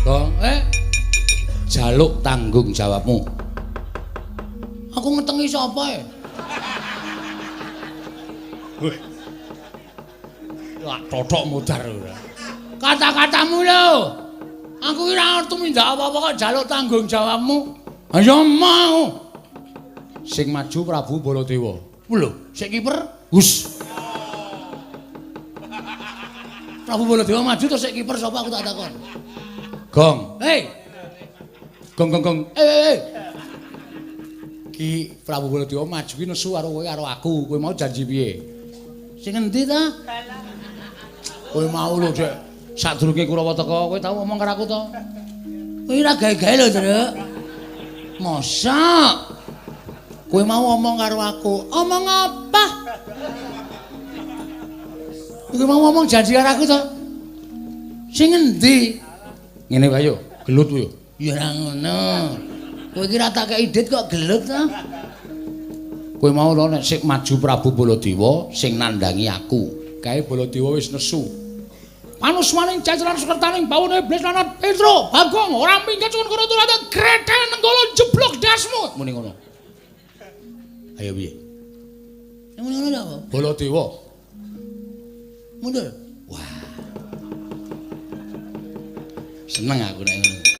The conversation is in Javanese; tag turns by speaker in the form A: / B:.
A: Gong, jaluk tanggung jawabmu. Aku ngetengi sapa e? Wah, totok mudar ora. Kata-katamu lho. Aku ora tumindak apa-apa kok jaluk tanggung jawabmu. Ayo mau. Sing maju Prabu Baladewa. Lho, sik kiper. Hus. Prabu Baladewa maju terus sik kiper sapa aku tak takon. Gong. Hei. Gong gong gong. Eh. Ki Prabu Baladewa maju ki nesu karo kowe karo aku. Kowe mau janji piye? Sing endi ta? Kowe mau lho, Dek. Sadurunge Kurawa teka, kowe tau ngomong karo aku to? Kowe ora gawe-gawe lho, Truk. Mosok? Kowe mau ngomong karo aku. Omong apa? Kowe mau ngomong janji karo aku to? Sing endi? Ngene wae yo, gelut yo. Ya ora ngono. Kowe iki ora tak kei dit kok gelut to? Kowe mau lho nek sik maju Prabu Baladewa sing nandangi aku. Kae Baladewa wis nesu. Panusmaning jajaran sukertaning bawone iblis lan Petro, Bagong ora minggat suwun kono turate grethel nenggala jeblok dasmu. Muni ngono. Ayo piye? Muni ngono apa? Baladewa. Mundur. Wah. Seneng aku nek ngono.